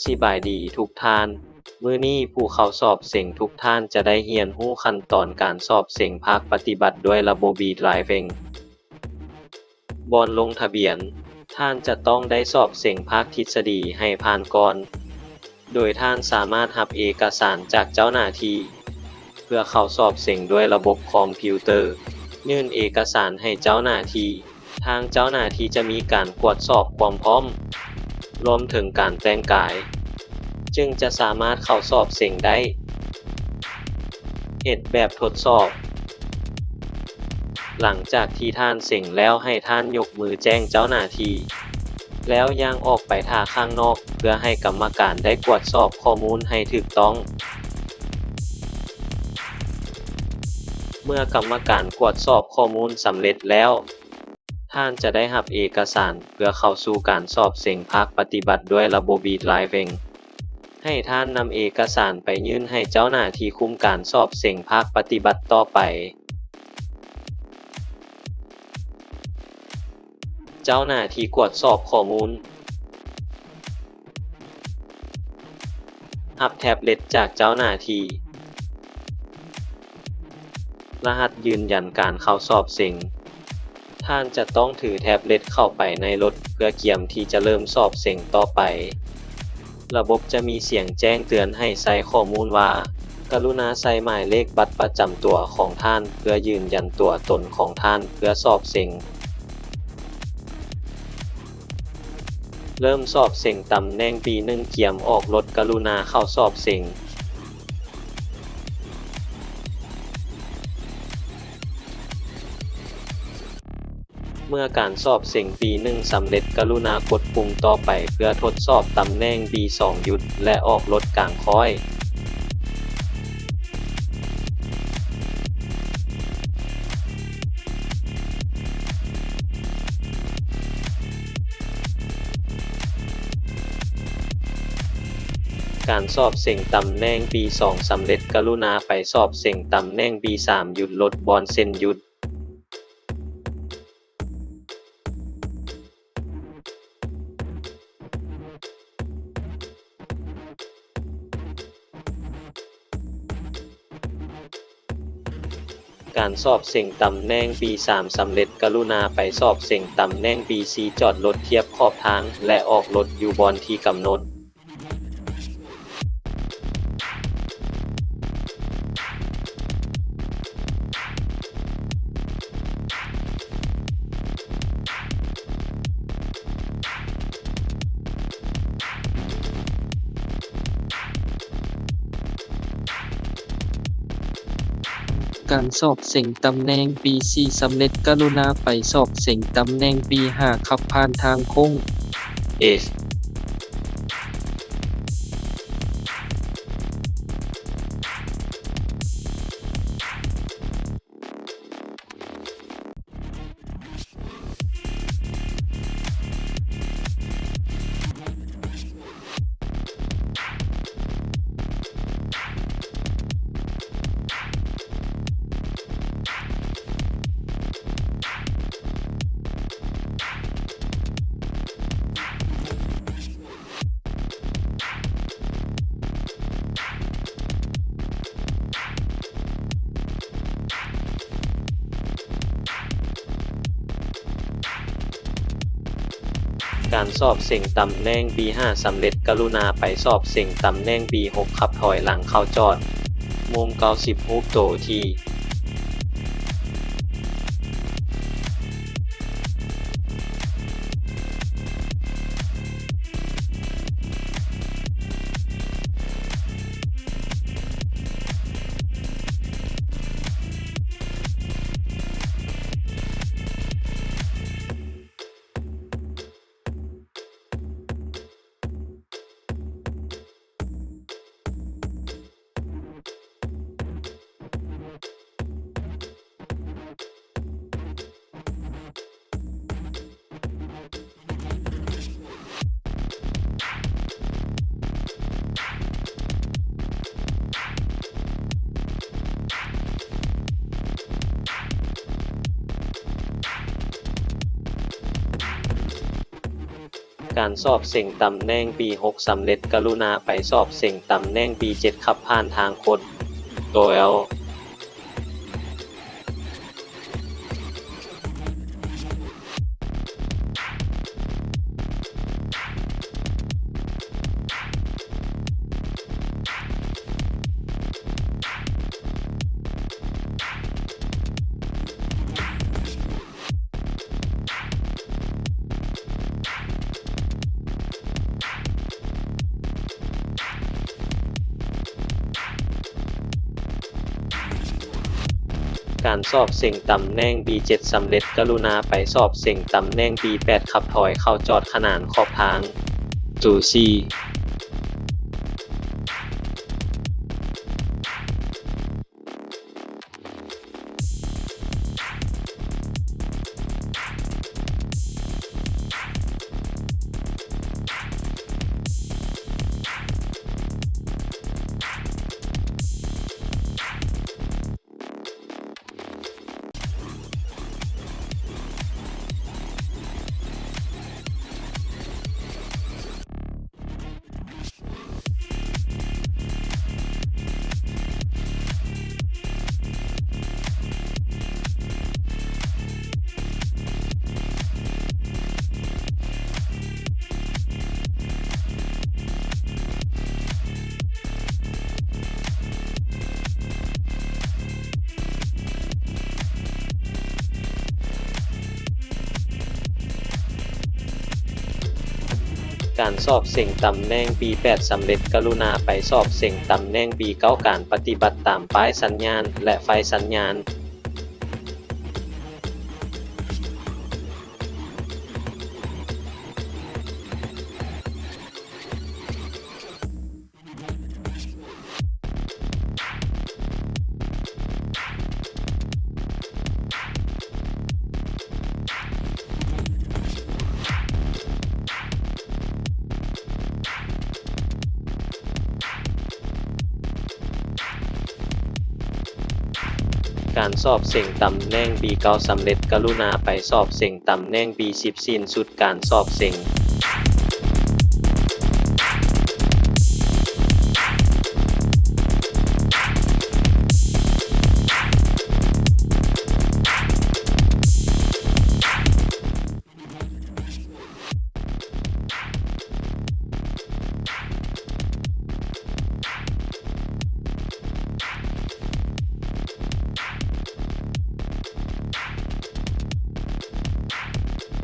ສະບາຍດີທຸກທ່ານ, ມື້ນີ້ຜູ້ເຂົ້າສອບເສັງທຸກທ່ານຈະໄດ້ຮຽນຮູ້ຂັ້ນຕອນການສອບເສັງພາກປະຕິບັດດ້ວຍລະບົບ e-Driving. ບ່ອນລົງທະບຽນ, ທ່ານຈະຕ້ອງໄດ້ສອບເສັງພາກທິດສະດີໃຫ້ຜ່ານກ່ອນ, ໂດຍທ່ານສາມາດຮັບເອກະສານຈາກເຈົ້າໜ້າທີ່ ເພື່ອເຂົ້າສອບເສັງດ້ວຍລະບົບຄອມພິວເຕີ, ຍື່ນເອກະສານໃຫ້ເຈົ້າໜ້າທີ່. ທາງເຈົ້າໜ້າທີ່ຈະມີການກວດສອບຄວາມພ້ອມ, ລວມເຖິງການແຕ່ງກາຍ, ຈຶ່ງຈະສາມາດເຂົ້າສອບເສັງໄດ້. ເຮັດແບບທົດສອບ. ຫຼັງຈາກທີ່ທ່ານເສັງແລ້ວ, ໃຫ້ທ່ານຍົກມືແຈ້ງເຈົ້າໜ້າທີ່, ແລ້ວຍ່າງອອກໄປຖ້າຂ້າງນອກ ເພື່ອໃຫ້ກຳມະການໄດ້ກວດສອບຂໍ້ມູນໃຫ້ຖືກຕ້ອງ. ເມື່ອກຳມະການກວດສອບຂໍ້ມູນສຳເລັດແລ້ວ, ທ່ານຈະໄດ້ຮັບເອກະສານເພື່ອເຂົ້າສູ່ການສອບເສັງພາກປະຕິບັດດ້ວຍລະບົບ e-Driving. ໃຫ້ທ່ານນຳເອກະສານໄປຍື່ນໃຫ້ເຈົ້າໜ້າທີ່ຄຸມການສອບເສັງພາກປະຕິບັດຕໍ່ໄປ. ເຈົ້າໜ້າທີ່ກວດສອບຂໍ້ມູນ. ຮັບແທັບເລັດຈາກເຈົ້າໜ້າທີ່. ລະຫັດຢືນຢັນການເຂົ້າສອບເສັງ. ທ່ານຈະຕ້ອງຖືແທັບເລັດເຂົ້າໄປໃນລົດເພື່ອກຽມທີ່ຈະເລີ່ມສອບເສັງຕໍ່ໄປ. ລະບົບຈະມີສຽງແຈ້ງເຕືອນໃຫ້ໃສ່ຂໍ້ມູນວ່າ, ກະລຸນາໃສ່ໝາຍເລກບັດປະຈຳຕົວຂອງທ່ານເພື່ອຢືນຢັນຕົວຕົນຂອງທ່ານເພື່ອສອບເສັງ. ເລີ່ມສອບເສັງຕຳແໜ່ງ ບີ ໜຶ່ງ ກຽມອອກລົດ ກະລຸນາເຂົ້າສອບເສັງ. ເມື່ອການສອບເສັງ ບີ ໜຶ່ງ ສຳເລັດ, ກະລຸນາກົດປຸ່ມຕໍ່ໄປເພື່ອທົດສອບຕຳແໜ່ງ ບີ ສອງ ຢຸດ ແລະ ອອກລົດກາງຄ້ອຍ. ການສອບເສັງຕຳແໜ່ງ ບີ ສອງ ສຳເລັດ, ກະລຸນາໄປສອບເສັງຕຳແໜ່ງ ບີ ສາມ ຢຸດລົດ ບ່ອນເຊັ່ນຢຸດ. ການສອບເສັງຕຳແໜ່ງ ບີ ສາມ ສຳເລັດ, ກະລຸນາໄປສອບເສັງຕຳແໜ່ງ ບີ ສີ່ ຈອດລົດທຽບຂອບທາງ ແລະ ອອກລົດຢູ່ບ່ອນທີ່ກຳນົດ. ການສອບເສັງຕຳແໜ່ງ ບີ ສີ່ ສຳເລັດ, ກະລຸນາໄປສອບເສັງຕຳແໜ່ງ ບີ ຫ້າ ຂັບຜ່ານທາງໂຄ້ງ. ເອສ. ການສອບເສັງຕຳແໜ່ງ ບີ ຫ້າ ສຳເລັດ, ກະລຸນາໄປສອບເສັງຕຳແໜ່ງ ບີ ຫົກ ຂັບຖອຍຫຼັງເຂົ້າຈອດ. ໂມງເກົ້າສິບ ຮູບໂຕທີ. ການສອບເສັງຕຳແໜ່ງບີຫົກສຳເລັດ, ກະລຸນາໄປສອບເສັງຕຳແໜ່ງບີເຈັດ ຂັບຜ່ານທາງຄົນ ໂດຍ ການສອບເສັງຕຳແໜ່ງບີເຈັດສຳເລັດ, ກະລຸນາໄປສອບເສັງຕຳແໜ່ງບີແປດ ຂັບຖອຍເຂົ້າຈອດຂະໜານຂອບທາງ ໂຈຊີ. ການສອບເສັງຕຳແໜ່ງບີແປດສຳເລັດ, ກະລຸນາໄປສອບເສັງຕຳແໜ່ງບີເກົ້າ. ການປະຕິບັດຕາມປ້າຍສັນຍານ ແລະ ໄຟສັນຍານ. ການສອບເສັງຕຳແໜ່ງບີເກົ້າສຳເລັດ, ກະລຸນາໄປສອບເສັງຕຳແໜ່ງບີສິບ. ສິ້ນສຸດການສອບເສັງ.